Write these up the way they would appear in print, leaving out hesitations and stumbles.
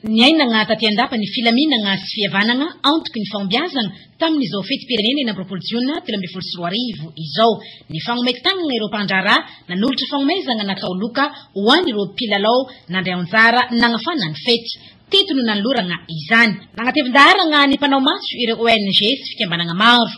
Niainana taty Andapa ny filaminana sy fihavanana antoky ny fahombiazana tamin'izao fetim-pirenena 26 jona 2013 izao. Nifanome tanana ireo mpandraharaha nanolotra fanomezana natao loka ho an'ireo mpilalao nandray anjara nagnafana ny fety. Teto no nanolorana izany. Nagnatevin-daharana ny mpanao matso ireo ONG sy fikambanana maro.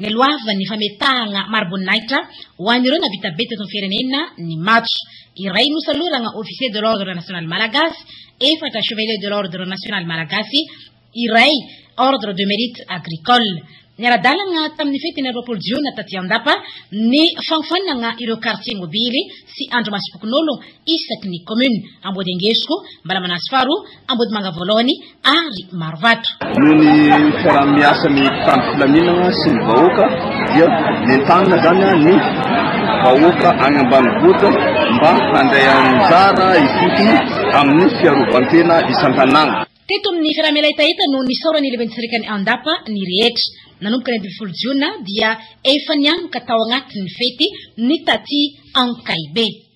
Nialohavan'ny fametahana mari-boninahitra ho an'ireo nahavita be teto amin'ny firenena ny matso. Iray nosalorana Officier de l'Ordre National Malagasy, efatra Chevalier de l'Ordre National Malagasy, iray Ordre de Mérite Agricole. Niara-dalana tamin'ny fety 26 jiona taty Andapa ny fanofanana ireo quartier mobily sy andrimasom-pokonolona isaky ny commune Ambodiangesoko, Mbalamanasy faharoa, Ambodimanga voalohany ary Marovato. Noho ny fiaraha-miasan'ny mpitandro filaminana sy ny vahoaka dia nentanina izany ny vahoaka any ambanivohitra mba handray anjara ifotony amin'ny fiarovan-tena isan-tanàna. Teto amin'ny fiaraha-miala hetaheta no nisaoran'ny lehiben'ny distrikan'i Andapa ny rehetra. Nanomboka ny 11 jiona dia efa nianoka tao anatin'ny fety ny taty Ankahibe.